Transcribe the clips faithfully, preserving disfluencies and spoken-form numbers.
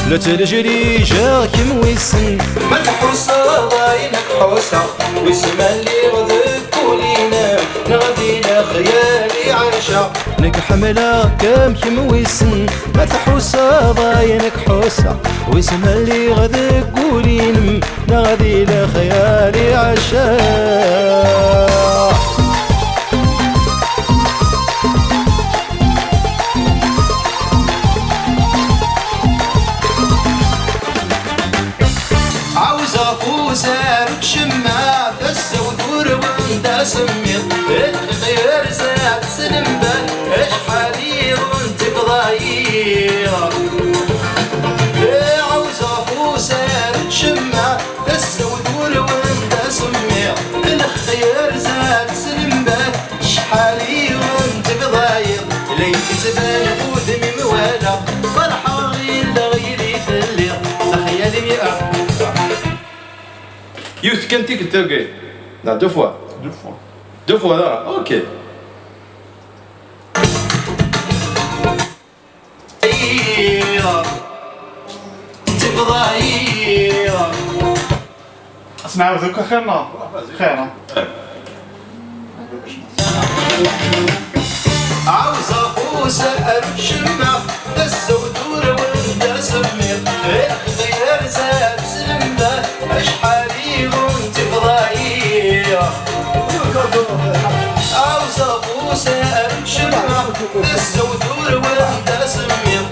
La ttejrijeɣ kemm wissen. Ma tḥusseḍ ayen ḥusseɣ, wissen ma lliɣ deg wul-inem, neɣ di lexyal i ɛaceɣ. Nekk ḥemmleɣ-kem kemm wissen. Ma tḥusseḍ ayen ḥusseɣ, wissen ma lliɣ deg wul-inem, neɣ di lexyal i ɛaceɣ. Ɛawzeɣ ɣef usar n tcemmaɛt, tasa-w turwen d asemmiḍ, lxiq yerza-d s lembat, acḥal i ɣent tebḍa-yi. Ɛawzeɣ ɣef usar n tcemmaɛt, tasa-w turwen d asemmiḍ, lxiq yerza-d s lembat, acḥal i ɣent tebḍa-yi. La yettban wudem-im walaɣ, ferḥeɣ illeɣ yili telliḍ, lexyal-im. Yiwet kan tikkelt tagi. Non, deux fois. Deux fois. Deux fois, là, ok. Ad s-nɛawed akk axir neɣ? Xir, ha? Ɛawzeɣ ɣef usar n tcemmaɛt, tasa-w turwen d asemmiḍ, lxiq yerza-d s lembat, acḥal i ɣent tebḍa-yi. Ɛawzeɣ ɣef usar n tcemmaɛt, tasa-w turwen d asemmiḍ,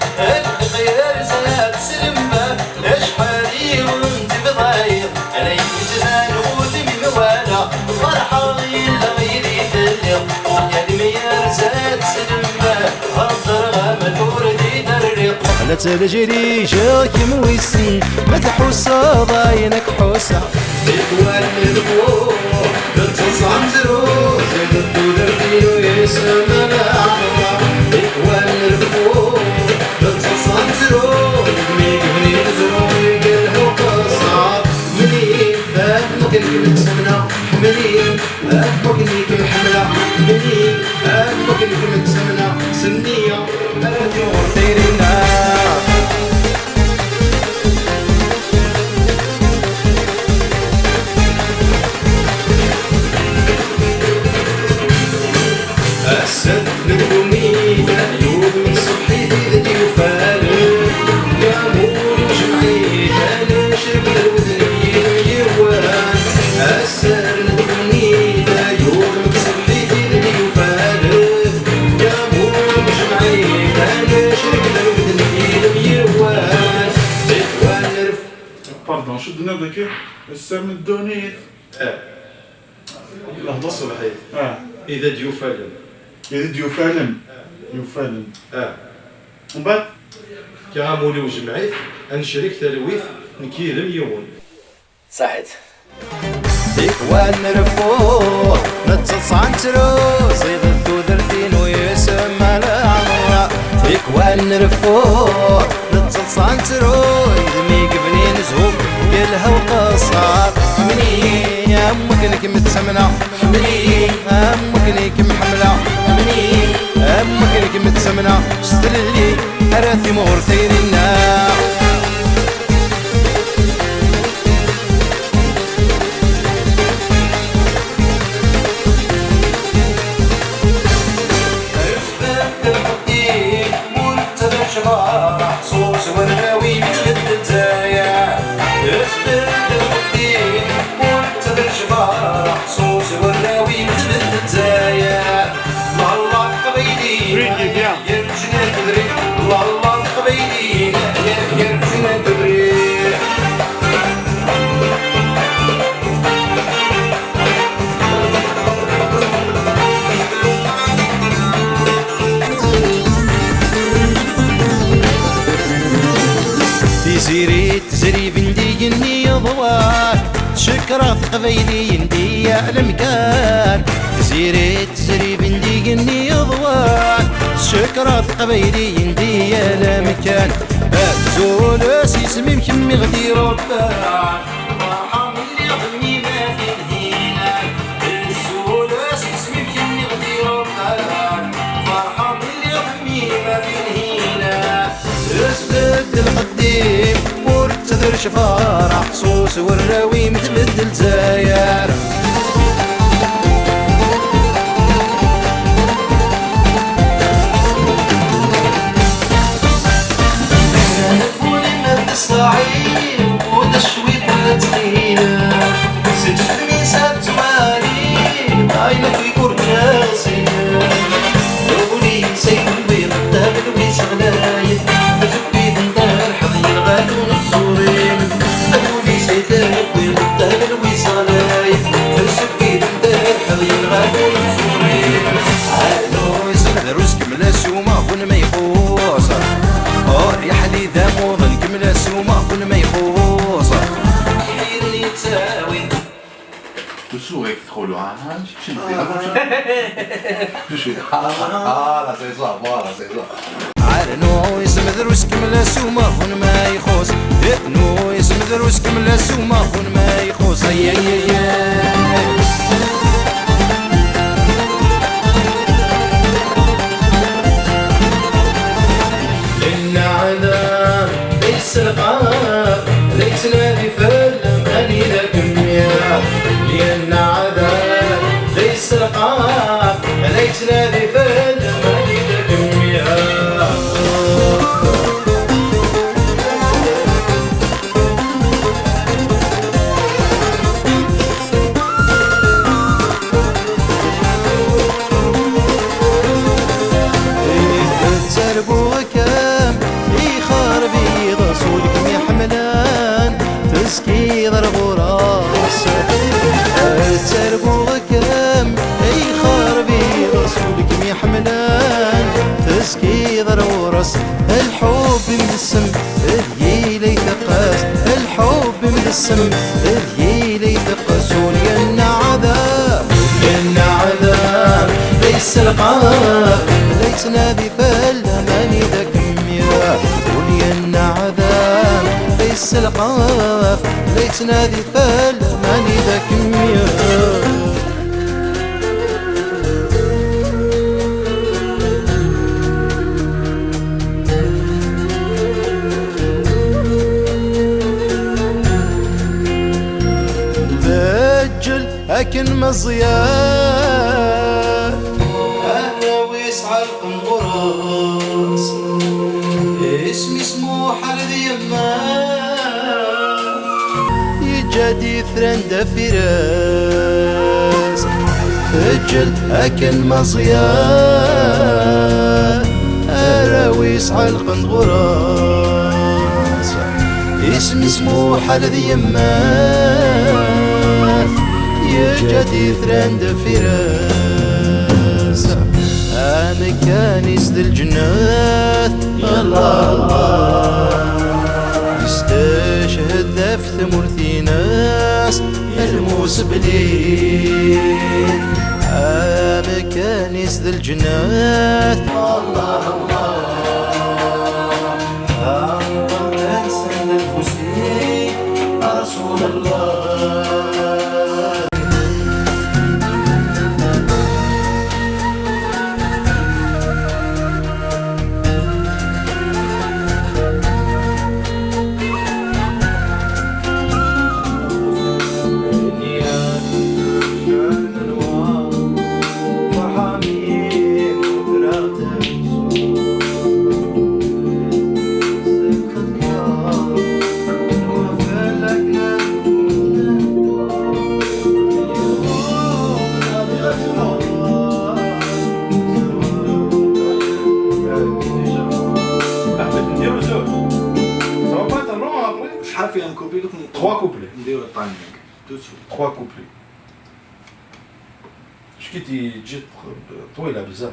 lxiq yerza-d s lembat, acḥal i ɣent tebḍa-yi. Ala yettban wudem-im walaɣ, ferḥeɣ illeɣ yili telliḍ, lexyal-im yerza-d s lembat, heddreɣ-am tura di terriḍ. La ttejrijeɣ kemm wissen, ma tḥusseḍ ayen ak-ḥusseɣ. Tikwal lfur d ttaḍsa n tru, zid tudert-inu yesma leɛmer. Tikwal lfur d ttaḍsa n tru, mi yebni lezru, yelha uqeṣṣer. Mlil, am wakken kem-ttamneɣ. Mlil, am wakken i kem-ḥemmleɣ. Mlil, am wakken kem-ttamneɣ. Senniya, ara timɣur tayri-nneɣ. Ass-a n ddunit, yudem ṣṣbeḥ-it d yufal. Yamur ijmeɛ-it, ad necrek lweden yiwen. Ass-a n ddunit, yudem ṣṣbeḥ-it d yufal. Yamur ijmeɛ-it, ad necrek lweden yiwen. Tikwal nref- Pardon, acu d-tenniḍ dagi? Ass-a n ddunit. Ah. Lehḍa ṣṣbeḥ-it. Ah. Ida d-yufalen. Ida d-yufalen. Yufalen. Ah. Mbeɛd? Fkiɣ amulli ujmeɛ-it, ad necrek talwit, nekk yid-m yiwen. Saḥit. Tikwal nreffu, nettaḍsa nettru, zidet tudert-inu yesma leɛmer. Tikwal nreffu, nettaḍsa nettru, d mi yebnin zhu, yelha uqeṣṣer. Mlil, am wakken kem-ttamneɣ. Mlil, am wakken kem-ḥemmleɣ. Mlil, am wakken kem-ttamneɣ. S tlelli ara timɣur tayri-nneɣ. Lalla teqbaylit, lalla teqbaylit, lalla teqbaylit. Tiziri tezrib n digenni yeḍwan, tcekkeṛ teqbayliyin di yal amkan. Tiziri tezrib n digenni yeḍwan, tcekkeṛ teqbayliyin di yal amkan. Azul s isem-im kemm i ɣ-d-iṛebban. Ferḥeɣ mliɣ d mi ma tinhinan. Azul s isem-im kemm i ɣ-d-iṛebban. Ferḥeɣ mliɣ d mi ma tinhinan. Sbedd lqedd-im, ur ttedrec ferḥ, ṣṣus warraw-im tbeddel Lezzayer. Ul-im d ṣṣɛib, ulac wi d-ttxil. Seg tefmis ad twali, ayen akk i urǧasin. Ul-is ay tewwiḍ ṭṭabel wis ɣlayen, tewwiḍ n terḥeḍ yenɣa-t uneẓẓur-im. Ul-is ay tewwiḍ ṭṭabel wis ɣlayen, tewwiḍ n terḥeḍ yenɣa-t uneẓẓur-im. Anu isem drus kemmel asumeɣ-wen ma ixuṣ. Ur yeḥli d amuḍen kemmel asumeɣ-wen ma ixuṣ. Ḥiren yettawin. Usuɣ-ik txulu, ah, ah, kečč n dira, kečč n dira. Ah, ah, la saison, voilà, saison. Rnu isem drus kemmel asumeɣ-wen ma ixuṣ. Rnu isem drus kemmel asumeɣ-wen ma ixuṣ. Ay, ay, ay, ay. Yenneɛdam, yesselqaf, la yettnadi fell-am anida kem-yaɣ. Yenneɛdam, yesselqaf, la yettnadi fell-am anida kem-yaɣ. Ttarguɣ-kem, ixerb iḍes ul-kem iḥemlan, teskiḍ ar ɣur-s. Ttarguɣ-kem, ixerb iḍes ul-kem iḥemlan, teskiḍ ar ɣur-s. Lḥub-im d ssem, d yili teqqes. Lḥub-im d ssem, d yili teqqes. Ul yenneɛdam, ul yenneɛdam, la yesselqaf, la yettnadi fell-am anida kem-yaɣ. Ul yenneɛdam, la yesselqaf, la yettnadi fell-am anida kem-yaɣ. Teǧǧel akken Meẓyan. Arraw-is ɛelqen ɣur-s, isem-is Muḥal d yemma. Yeǧǧa-d itran d afras, teǧǧel akken Meẓyan. Arraw-is ɛelqen ɣur-s, isem-is Muḥal d yemma-s. Yeǧǧa-d itran d afras, amkan-is d lǧennet. Yalla Allah, yestached ɣef tmurt-ines lmus belli amkan-is d lǧennet. Allah, Allah, أنقذت نفسي يا رسول الله. شحال فيها من كوبلي؟ دوك نديرو الطايمينغ. Tout de suite. Trois couplets. شكيتي جات طويلة بزاف.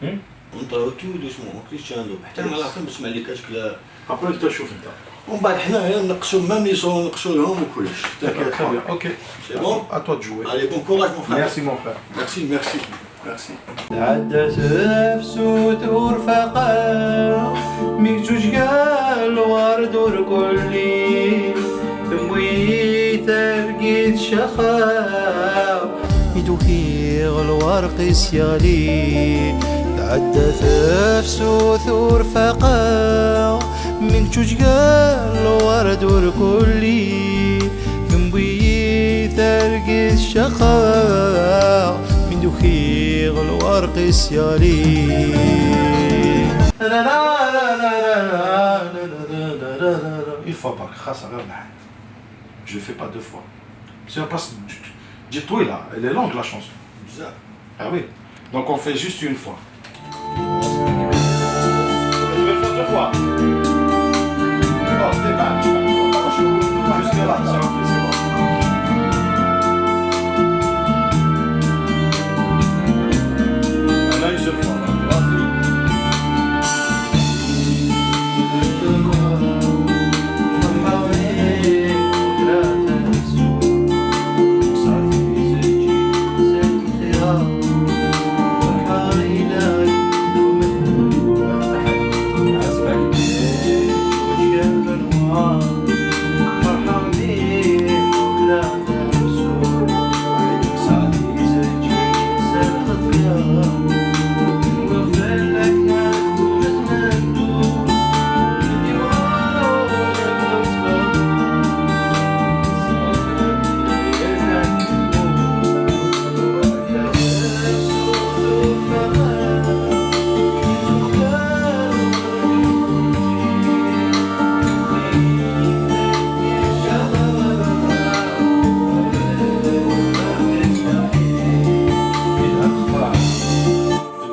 هم؟ نطيرو tout doucement، ما كاينش شي ندوب. حتى مع la fin باش ما عليكاش كلا. Après انت شوف انت. ومن بعد حنا غير نقصو même les sons، نقصو لهم وكلش. D'accord, très bien, ok. C'est bon ? À toi de jouer. Allez, bon courage mon frère. Merci mon frère. Merci, merci. Merci. Tɛedda tefsut ur faqeɣ. Mi ttuǧǧal lwerd urkulli, tewwi targit caxaɣ. Mi d-ukiɣ lwerq-is yeɣli, tɛedda tefsut ur faqeɣ. Mi ttuǧǧal lwerd urkulli, tewwi targit caxaɣ. Mi d-ukiɣ lwerq-is yeɣli. Une fois برك خاصة غير نحن. Je fais pas deux fois. C'est parce que du, du, du tout là, elle est longue la chanson. Ah oui. Donc on fait juste une fois. Je vais le faire deux fois. Oh, c'est pas, c'est pas, jusque là, ça va plus, c'est bon. On a une seule fois, là.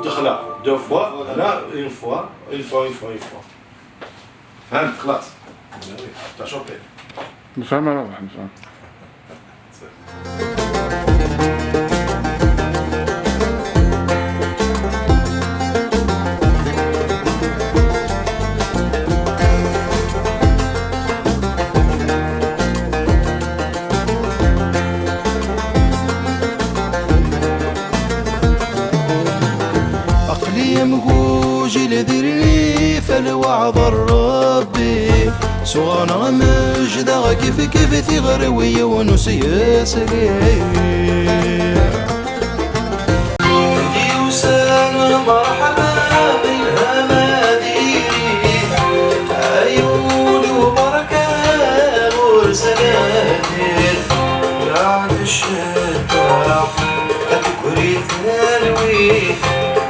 الدخلة deux fois، هنا une fois، une fois، une fois، une fois. فهمت خلاص. تاع شوبير. نفهم انا واحد نفهم. Aql-i am gujil di rrif a lwaɛḍ n Rebbi. Suɣer neɣ mejdeɣ kif kif tiɣri wi yiwen ur s-yesli. Yusan merḥba bilhama diri. Ay ul ubarka ur sanadir. Ur ɛad ccedda. Ad tegri talwit,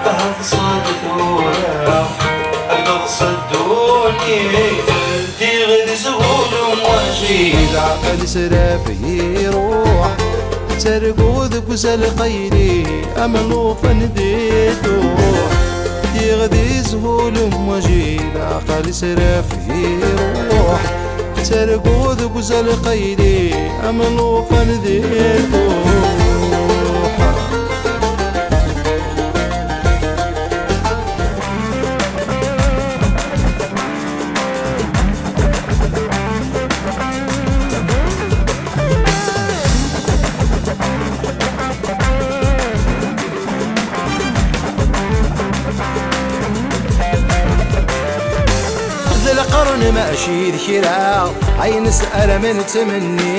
ad teṣṣed tura, ad teṣṣed ddunit. Ddiɣ di zhul umwaji, leɛqel sraf iruḥ. Ttarguɣ deg uzal qayli, am llufan di dduḥ. Ddiɣ di zhul umwaji, leɛqel sraf iruḥ. Ttarguɣ deg uzal qayli, am llufan di dduḥ. D lqern mačči d kra, ayen s arma nettmenni,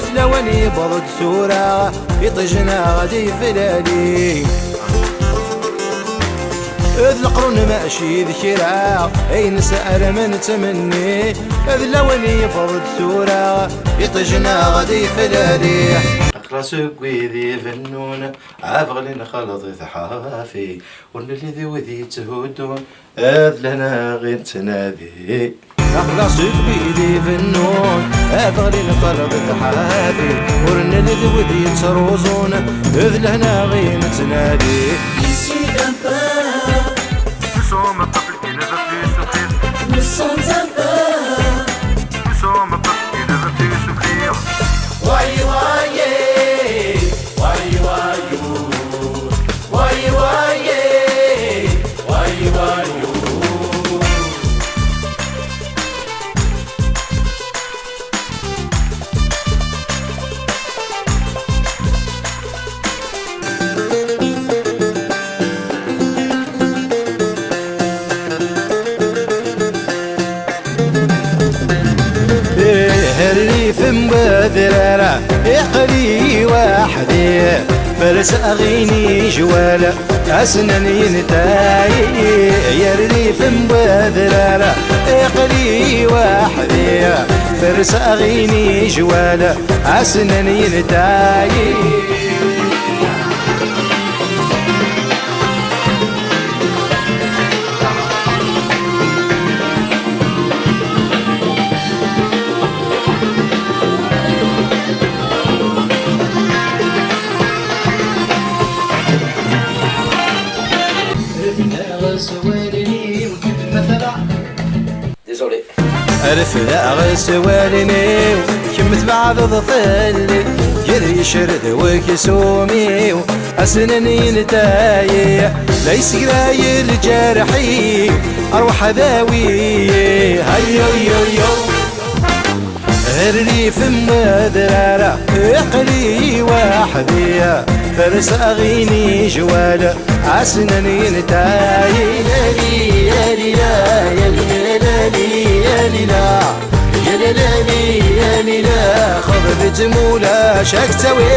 d lawan yewweḍ-d tura, iṭij-nneɣ ad iflali. D leqrun mačči d kra, ayen s arma nettmenni, d lawan yewweḍ-d tura, iṭij-nneɣ ad iflali. Aql-aɣ seg wid ibennun, abeɣli nxelleḍ i tḥafi, ur nelli d wid yetthuddun, ad lehna ɣi nettnadi. Aql-aɣ seg wid ibennun, abeɣli nxelleḍ i tḥafi, ur nelli d wid yettruẓun, d lehna ɣi nettnadi. Ici d'un père. Nous sommes un peuple qui ne veut plus souffrir. Nous sommes un peuple. Nous sommes un peuple qui ne veut plus souffrir. Why, why, yeah. Why, why, you? Why, why, yeah. Why, why, you? N wedrar, iqli waḥdi, fers aɣini jwal, asnan yentay, yerlif n wedrar, iqli waḥdi, fers aɣini jwal, asnan yentay. Désolé. Refdeɣ s wallen-iw, kemm tbeɛdeḍ fell-i, gar yiccer d weksum-iw, asnan yentay, la yessegray lǧerḥ-iw, rwaḥ dawi-yi, hayyoyoyo. Rrif n wedrar, iqli waḥdi, fers aɣini jwal, asnan yentay, lali, lali, la, lali, lali, la, lali, lali, la, xḍeb-itt mulac ad k-tawi.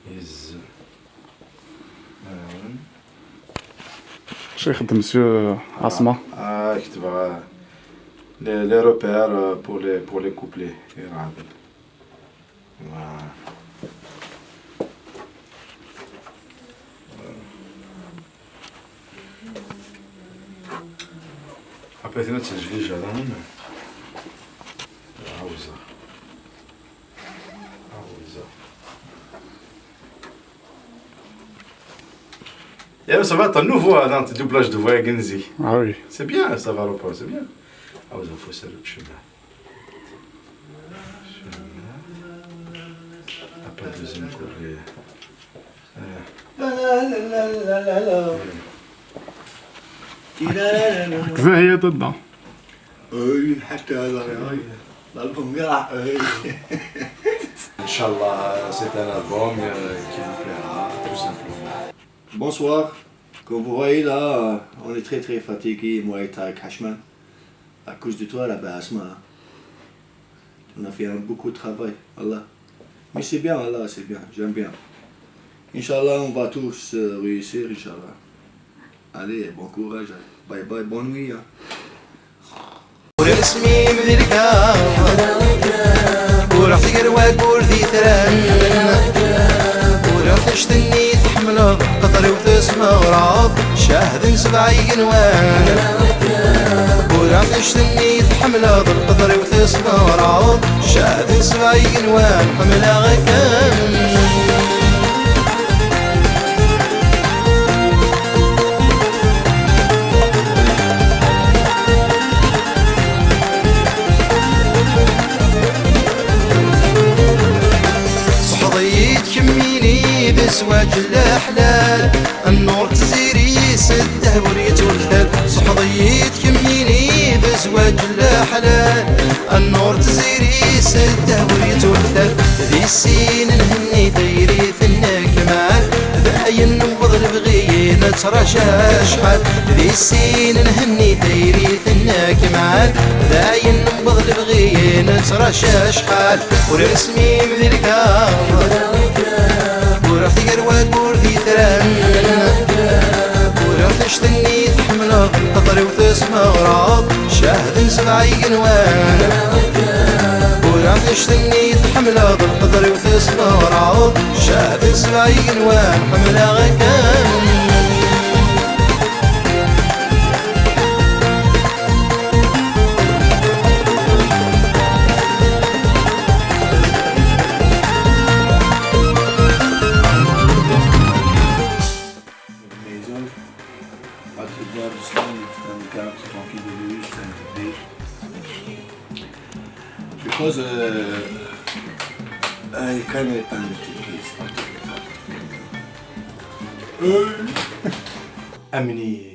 Yes. Acu ixeddem Monsieur Asma? Ah, ketbeɣ, ah, les, les repères, euh, pour les, pour les couplets. Voilà. Après, c'est notre juge, là, non? Ah, oui, ça. Ah, oui, ça. Et ça va être un nouveau, hein, dans tes doublages de voix, Genzi. Ah oui. C'est bien, ça va reprendre, c'est bien. Ah, vous en faut ça, le chemin. Après le deuxième couplet. كذا هي تضع. Oui, حتى هذا، oui. L'album كاع، oui. Inch'Allah, c'est un album, euh, qui vous plaira, tout simplement. Bonsoir. Comme vous voyez là, on est très très fatigué, moi et Tarek Hachman. À cause de toi, là-bas, Asma, hein. On a fait un beaucoup de travail, Allah. Mais c'est bien, Allah, c'est bien, j'aime bien. Inch'Allah, on va tous, euh, réussir, Inch'Allah. Allez, bon courage, hein. Bye bye, bonne nuit, hein. Ur nesmim di lkaɣ, ur ɣ-tger waggur d itran. Ur ɣ-tect-nni tḥemmleḍ, qeḍr-iw tesmeɣreḍ, cahden sebɛa igenwan. Ur ɣ-tect-nni tḥemmleḍ, qeḍr-iw tesmeɣreḍ, cahden sebɛa igenwan, ḥemmleɣ-kem. Sḥeḍ-iyi-d kemmini d zzwaǧ n leḥlal, nnur n tziri s ddheb ur yettuktal. Sḥeḍ-iyi-d kemmini d zzwaǧ n leḥlal, nnur n tziri s ddheb ur yettuktal. Di sin n henni tayri Tenna Kmal, d ayen newweḍ lebɣi nettraǧu acḥal. Di sin n henni tayri Tenna Kmal, d ayen newweḍ lebɣi nettraǧu acḥal. Ur nesmim di lkaɣ, ur ɣ-tger waggur d itran. Ur ɣ-tect-nni tḥemmleḍ, qeḍr-iw tesmeɣreḍ, cahden Sebɛa igenwan. Ur ɛnect-nni tḥemmleḍ lqedr-iw tesmeɣreḍ. Cehd sebɛa igenwan ḥemmleɣ akken. Maison, pas de bien de soins, c'est un calme, c'est tranquille de lui, c'est un petit. Because uh, I can attend the case. Amni